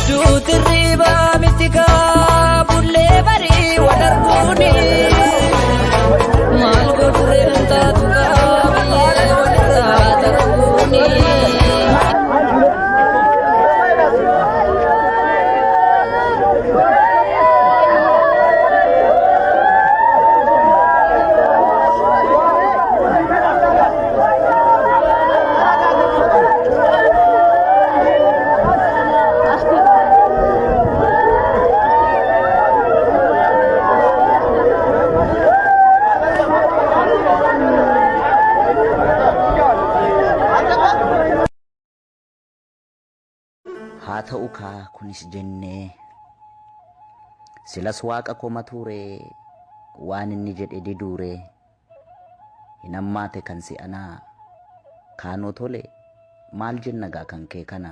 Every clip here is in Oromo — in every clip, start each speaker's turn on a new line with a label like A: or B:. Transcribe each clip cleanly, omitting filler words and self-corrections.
A: Duuti riibaa miti kaa bullee barii wal arguuni. Maal godhureen taatu kaa biyyee walirraa darbuuni.
B: Haa ta'u kaa kunis jennee silas waaqa komatuuree waan inni jedhe diduuree hin hammaate kan si'anaa kaanoo tole maal jenna gaa kan kee kana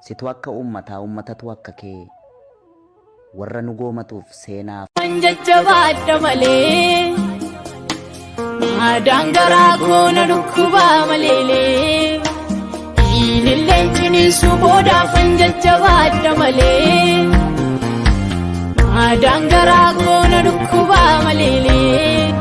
B: situ akka uummataa uummatatu akka kee warra nu goomatuuf seenaa
C: An jajjabaadha malee Maadaan garaa koo na dhukkubaa maleelee Ililleen ciniinsuu boodaafan jajjabaadha malee Maadaan garaa koo na dhukkubaa maleelee.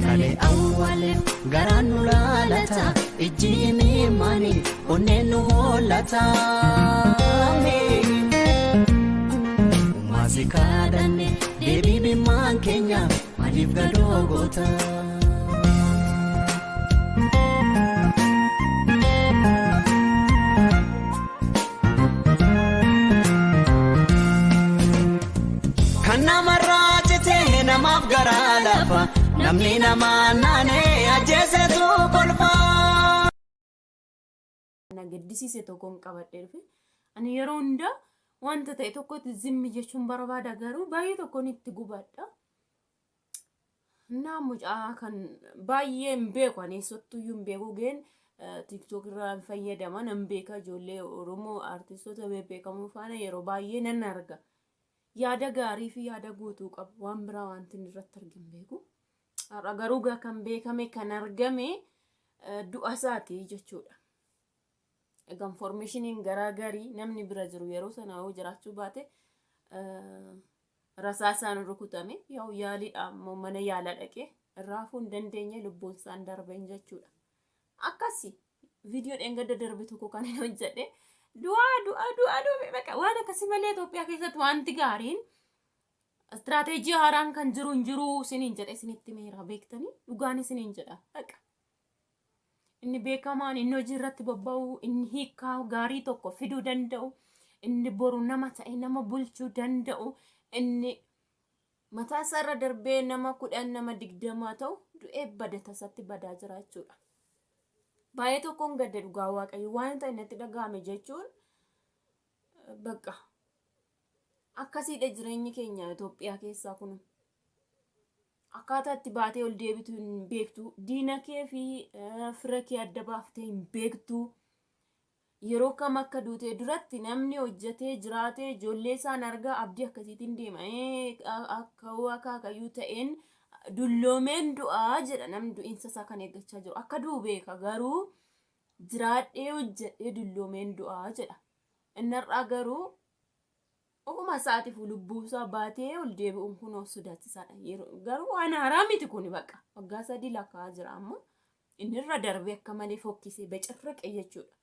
D: Kalee awwaale garaan nu laalata ijji imimmaani onneen nu hollata. Uumaa si kadhanne deebii bimmaan keenya maaliif gadoo goota? Kan namarraa citee namaaf garaa lafa namni namaa naanee ajjeesetu kolfa.
E: Na gaddisiise tokkoon qabadhee dhufe. Ani yeroo hundaa wanta ta'e tokkotti zimmi jechuun barbaada garuu baay'ee tokkoon itti gubadha. Naa mucaa kan baay'ee hin beeku ani eessattuyyuu hin beeku geen tiktok irraa hin fayyadama nan beeka ijoollee Oromoo artistoota bebbeekamoo faana yeroo baay'ee nan arga. Yaada gaarii fi yaada guutuu qabu waan biraa wanti inni irratti argin beeku. Har'a garuu gaa kan beekame kan argame du'a isaati jechuudha. Egaa informeeshiniin garaa garii namni bira jiru yeroo sana yoo jiraachuu baate rasaasaan rukutame yaa'u yaaliidha ammoo mana yaala dhaqee irraa hafuu hin dandeenye lubbuun isaan darbeen jechuudha. Akkasi viidiyoo dheengadda darbe tokko kan hin hojjedhe du'aa du'aa du'aa du'aa baqa waan akkasii malee Itoophiyaa keessatti wanti gaariin istiraateejii haaraan kan jiru hin jiru isiniin jedhe isinitti meera beektanii dhugaan isiniin jedha baqa. Inni beekamaan inni hojii irratti bobba'u inni hiikkaa gaarii tokko fiduu danda'u inni boru nama ta'e nama bulchuu danda'u inni mataa isaa irra darbee nama 10 nama 20 ta'u du'ee bada tasatti badaa jira jechuudha. Baay'ee tokkoon gadda dhugaa waaqayyo waan ta'e natti dhaga'ame jechuun bakka akkasiidha jireenyi keenya Itoophiyaa keessaa kun. Akkaataa itti baatee ol deebitu hin beektu. Diina kee fi fira kee adda baaftee hin beektu. Yeroo kam akka duutee duratti namni hojjetee jiraatee ijoollee isaan argaa abdii akkasiitiin deema. Akka akaakayyuu ta'een dulloomeen du'aa jedha namni du'iinsa isaa kan eeggachaa jiru. Akka du'u beeka garuu jiraadhee hojjedhee dulloomeen du'aa jedha. Inni har'aa garuu Ofuma isaatiifuu lubbuu isaa baatee ol deebi'uun kunoo sodaachisaadha. Yeroo garuu waan haaraa miti kuni bakka waggaa 3 lakkaa'aa jira amma. Inni irra darbee akka malee fokkisee bacirraqe jechuudha.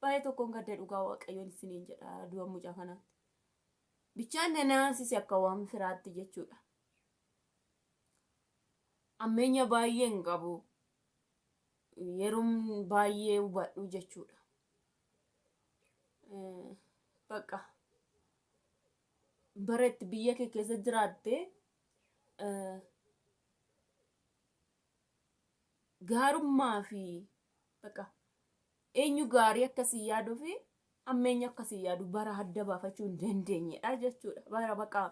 E: Baay'ee tokkoon gadda dhugaa waaqayyoon isiniin jedha du'a mucaa kanaatti. Bichaan na naasise akka waan firaatti jechuudha. Ammeenya baay'ee hin qabu. Yeroon baay'ee hubadhu jechuudha. Bakka bara itti biyya kee keessa jiraatte gaarummaa fi bakka eenyu gaarii akkasii yaaduu fi hammeenya akkasii yaadu bara adda baafachuu hin dandeenyedha jechuudha. Bara bakka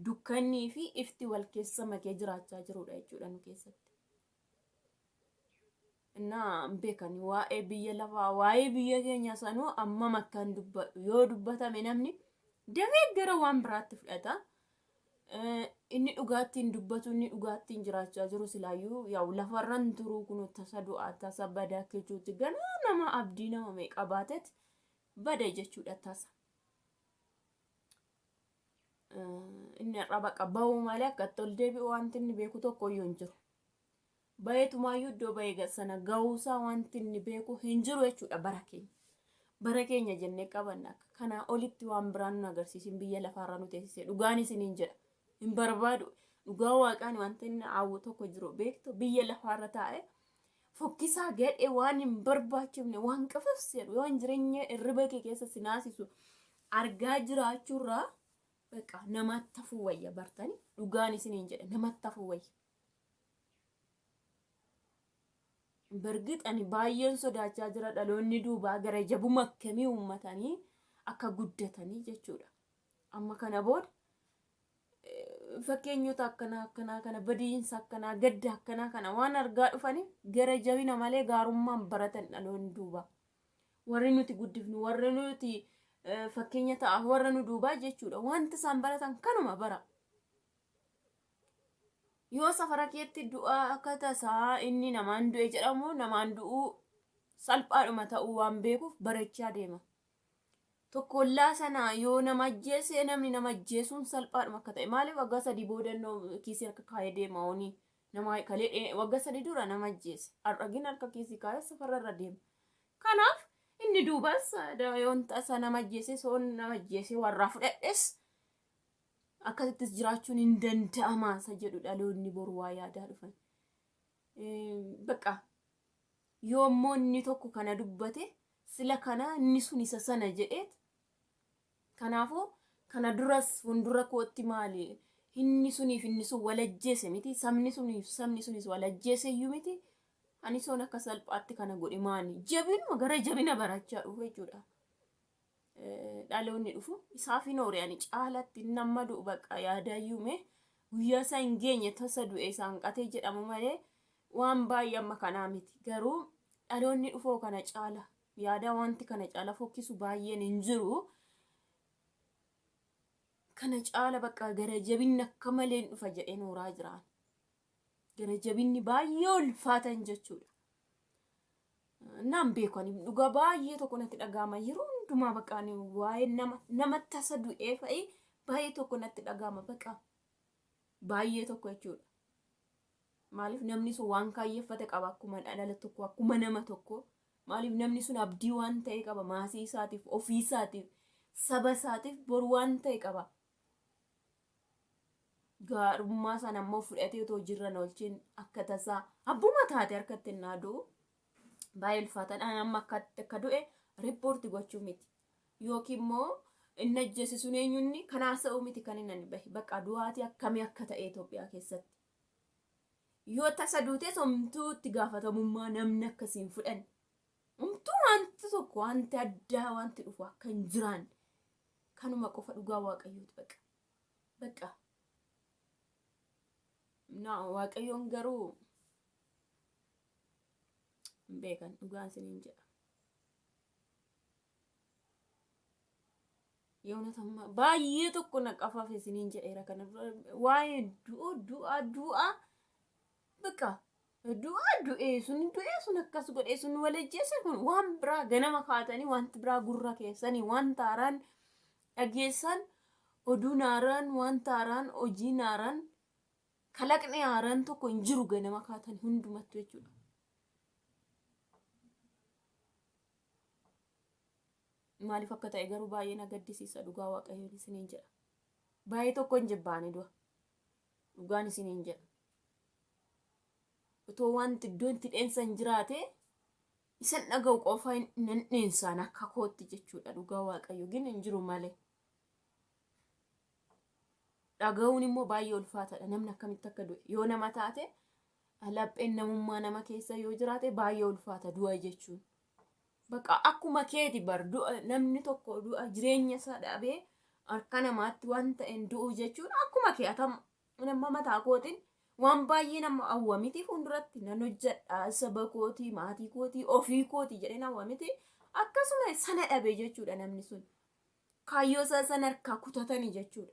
E: dukkannii fi ifti wal keessa makee jiraachaa jirudha jechuudha nu keessatti. Innaa hin beekan waa'ee biyya lafaa waa'ee biyya keenya sanuu ammam akkan dubbadhu yoo dubbatame namni dafee gara waan biraatti fudhata. Inni dhugaattiin dubbatu inni dhugaattiin jiraachaa jiru silaayyuu yaa'u lafarran turuu kun tasa du'aa tasa badaa jechuutti ganaa nama abdii nama meeqa baateet bada jechuudha tasa. Inni har'a baqa ba'uu malee akka itti ol deebi'u wanti inni beeku tokko iyyuu hin jiru. Bayeetumaayyuu iddoo bahee sana ga'uusaa wanti inni beeku hin jiru jechuudha bara keenya. Bara keenya jennee qabanna akka kanaa olitti waan biraan nu agarsiisin biyya lafaarra nu teessise dhugaan isiniin jedha. Hin barbaadu dhugaa waaqaan wanti inni hawwu tokko jiru beektu biyya lafaarra taa'e fokkisaa gadhee waan hin barbaachifne waan qafafsi jedhu waan jireenya hirriba kee keessa si naasisu argaa jiraachuurraa baqa namatti hafuu wayya bartani dhugaan isiniin jedha namatti hafuu wayya. Bargix ani baay'een sodaachaa jira dhaloonni duubaa gara jabuma akkamii uummatanii akka guddatanii jechuudha. Amma kana booda fakkeenyota akkanaa akkanaa kana badiinsa akkanaa gadda akkanaa kana waan argaa dhufaniif gara jabina malee gaarummaan baratan dhaloonni duubaa. Warri nuti guddifnu warri nuti fakkeenya ta'aaf warra nu duubaa jechuudha. Wanti isaan baratan kanuma bara. Yoo safara keetti du'a akka tasaa inni namaan du'e jedhamu namaan du'uu salphaadhuma ta'uu waan beekuuf barachaa deema. Tokkollaa sana yoo nama ajjeese namni nama ajjeesuun salphaadhuma akka ta'e maaliif waggaa 3 booda innoo kiisii harka kaa'ee deema hoonii nama kalee waggaa 3 dura nama ajjeese har'agin harka kiisii kaa'ee safarra irra deema. Kanaaf inni duubas yoon tasa nama ajjeese soon nama ajjeese warraa fudhadhes Akkasittis jiraachuun hin danda'ama isa jedhu dhaloonni boru waa yaadaa dhufan. Bakka yoommoo inni tokko kana dubbate sila kana inni sun isa sana jedheet kanaafuu kana duras fuuldura kootti maali inni suniif inni sun wal ajjeese miti sabni suniif sabni sunis wal ajjeese iyyuu miti ani soon akka salphaatti kana godhe maali jabinuma gara jabina barachaa dhufu jechuudha. Dhaloonni dhufu isaaf hin oore ani caalatti nama du'u bakka yaadaayyuu mee guyyaa isaa hin geenye tasa du'e isaan qatee jedhamu malee waan baay'ee amma kanaa miti garuu dhaloonni dhufoo kana caala yaadaa wanti kana caala fokkisu baay'een hin jiru. Kana caala bakka gara jabinni akka malee hin dhufa jedheen horaa jiraan. Gara jabinni baay'ee ulfaatan jechuudha. Naan beeku ani dhugaa baay'ee tokko natti dhaga'ama yeroo hundumaa bakka ani waa'ee nama nama tasa du'ee fa'i baay'ee tokko natti dhaga'ama bakka baay'ee tokko jechuudha. Maaliif namni sun waan kaayyeffate qaba akkuma dhala tokko akkuma nama tokko maaliif namni sun abdii waan ta'e qaba maasii isaatiif ofii isaatiif saba isaatiif boru waan ta'e qaba. Gaarummaa sana immoo fudhatee otoo jirran oolchiin akka tasaa abbuma taate harkatti innaa du'u baay'ee ulfaataadha. Ani amma akkatti akka du'e riippoorti gochuu miti. Yookiin immoo inni ajjeese sun eenyunni kan haasa'u miti kan inni ani bahe. Bakka du'aatii akkamii akka ta'e Itoophiyaa keessatti. Yoo tasa duutes homtuu itti gaafatamummaa namni akkasiin fudhanne. Homtuu wanti tokko wanti addaa wanti dhufu akka hin jiraanne. Kanuma qofa dhugaa waaqayyooti baqa. Baqa. Na waaqayyoon garuu hin beekan dhugaan isiniin jedha. Yoonat amma baay'ee tokko na qafafe isiniin jedheera kana dura waa'ee du'u du'a du'a baqa du'a du'ee sun du'ee sun akkas godhee sun wal ajjeese kun waan biraa ganama kaatanii wanti biraa gurra keessanii wanta haaraan dhageessan oduun haaraan wanta haaraan hojiin haaraan kalaqni haaraan tokko hin jiru ganama kaatanii hundumattu jechuudha. Maaliif akka ta'e garuu baay'ee na gaddisiisa dhugaa waaqayyoon isiniin jedha. Baay'ee tokko hin jibbaani du'a. Dhugaan isiniin jedha. Otoo wanti iddoo itti dheensan jiraate isan dhaga'u qofa nan dheensaan akka kootti jechuudha dhugaa waaqayyo gin hin jiru malee. Dhaga'uun immoo baay'ee ulfaataadha namni akkamitti akka du'e yoo nama taate lapheen namummaa nama keessa yoo jiraate baay'ee ulfaata du'a jechuun. Bakka akkuma keeti bar du'a namni tokko du'a jireenya isaa dhabee harka namaatti waan ta'een du'u jechuun akkuma kee atam nama mataa kootiin waan baay'ee nama hawwa miti fuulduratti nan hojjedha saba kootii maatii kootii ofii kootii jedhee hawwa miti akkasuma sana dhabe jechuudha namni sun kaayyoo isaa sana harkaa kutatanii jechuudha.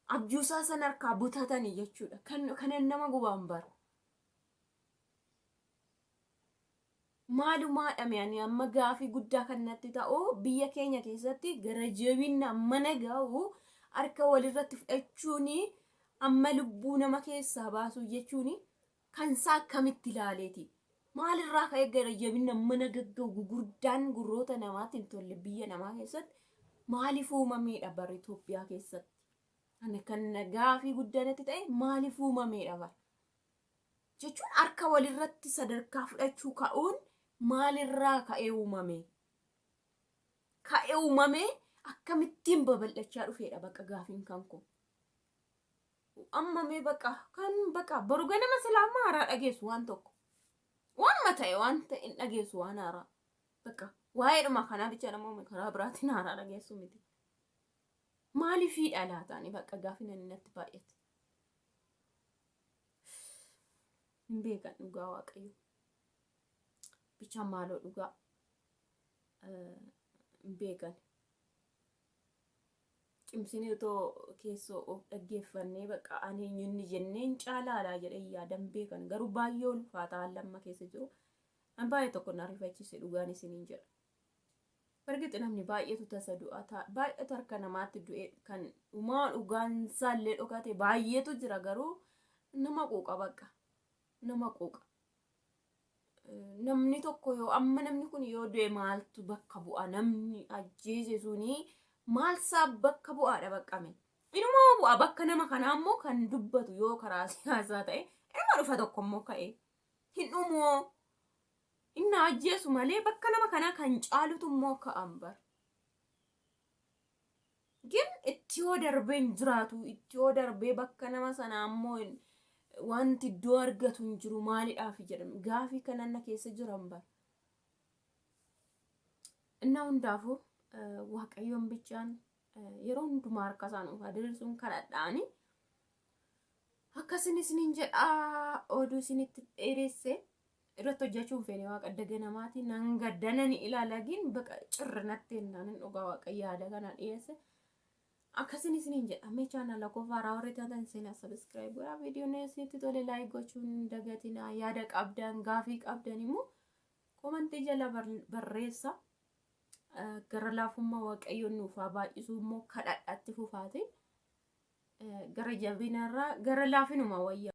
E: Abjuusaa sana harkaa butatanii jechuudha. Kan kanan nama gubaan bara. Maalumaa dhame ani amma gaafii guddaa kan natti ta'u biyya keenya keessatti gara jabina mana ga'u harka walirratti fudhachuun amma lubbuu nama keessaa baasuu jechuun kan isaa akkamitti ilaaleeti. Maalirraa ka'ee gara jabina mana gagga'u gurguddaan gurroota namaatti hin tolle biyya namaa keessatti maaliif uumameedha bara Itoophiyaa keessatti? Ani kan gaafii guddaa natti ta'e maaliif uumameedha bara? Jechuun harka walirratti sadarkaa fudhachuu ka'uun maalirraa ka'ee uumame? Ka'ee uumame akkamittiin babal'achaa dhufeedha bakka gaafiin kan koo. Amma mee bakka kan bakka boru ganama silaa haaraa dhageessu waan tokko. Waanuma ta'e waan ta'e hin dhageessu waan haaraa. Bakka waa'eedhuma kanaa bicha namoonni karaa biraatiin haaraa dhageessu miti. Maaliifidha laataani bakka gaafiin inni natti baay'ate? Hin beekan dhugaa Waaqayyo. Bicha maaloo dhugaa hin beekan. Cimsinee otoo keessoo of dhaggeeffannee bakka ani eenyunni jenneen caalaalaa jedhee yaadan beekan garuu baay'ee ulfaata haalli amma keessa jiru. An baay'ee tokko na rifachiise dhugaan isiniin jedha. Bargixi namni baay'eetu tasa du'a baay'eetu harka namaatti du'e kan dhumaa dhugaan isaallee dhokate baay'eetu jira garuu nama quuqa bakka nama quuqa. Namni tokko yoo amma namni kun yoo du'e maaltu bakka bu'a namni ajjeese suni maal isaa bakka bu'aadha baqqame. Inuma bu'a bakka nama kanaa immoo kan dubbatu yoo karaa siyaasaa ta'e inuma dhufa tokko immoo ka'e hin dhumoo. Inni ajjeesu malee bakka nama kanaa kan caalutu immoo ka'an bara. Gin itti yoo darbee hin jiraatu itti yoo darbee bakka nama sanaa immoo wanti iddoo argatu hin jiru maalidhaaf jedhame gaafii kanan na keessa jiran bara. Innaa hundaafuu Waaqayyoon bichaan yeroo hundumaa harka isaa nuuf haa diriirsuun kadhadhaani. Akkasin isiniin jedhaa oduu isinitti dheeresse irratti hojjechuu hin feene waaqa daga namaati nan gaddanani ilaalagin baqa cirri natti hennaan hin dhugaa waaqa yaada kana dhiyeesse. Akkasin isiniin jedha mee chaanala koo faaraa warri taatan seenaa subscribe godhaa viidiyoon isinitti tole like gochuun hin dagatinaa yaada qabdan gaafii qabdan immoo komantii jala barreessa. Gara laafummaa waaqayyoon nuuf haa baay'isuu immoo kadhadhatti fufaate gara jabinarraa gara laafinuma wayya.